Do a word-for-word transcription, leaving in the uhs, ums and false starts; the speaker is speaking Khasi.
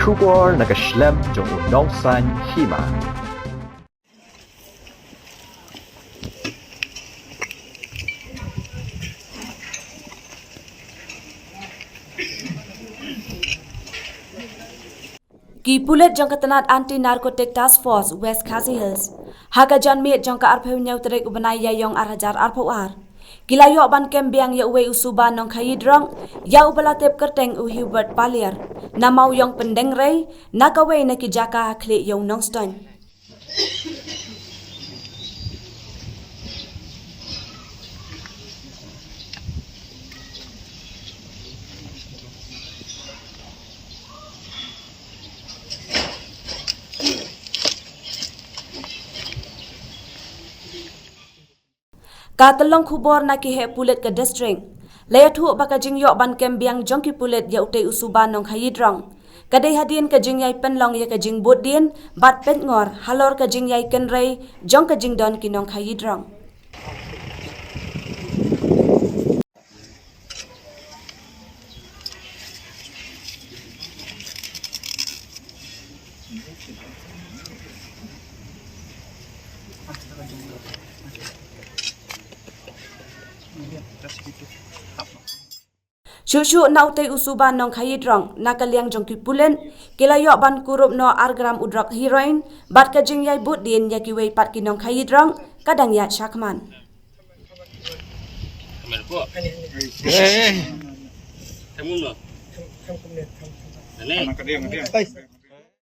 Khubor na ka shlem jong u nongsan hima. Ki pulit jong ka tnat Anti Narcotic Task Force West Khasi Hills, ha ka janmiet jong ka arphew hynñiew tarik u bnai Ïaïong ar hajar arphew ar, ki la ïoh ban kem biang ïa uwei u suba nongkhaïi drok, ïa uba la tip kyrteng u Hubert Paliar, na Mawïong Pyndengrei, na kawei na ki jaka ha khlieh ïew Nongstoiñ. Ka tyllong khubor na ki heh pulit ka district la ïathuh ba ka jingïoh ban kem biang jong ki pulit ïa utei u suba nongkhaïi drok ka dei hadien ka jingïai pynlong ïa ka jingbud dien bad pynngor halor ka jingïai kynrei jong ka jingdon ki nongkhaïi drok. Shuh shuh na utei u suba nongkhaïi drok, na ka liang jong ki pulit ki la ïoh ban kurup noh ar gram u drok heroin bad ka jingïai bud dien ïa kiwei pat ki nongkhaïi drok ka dang ïaid shakhmat.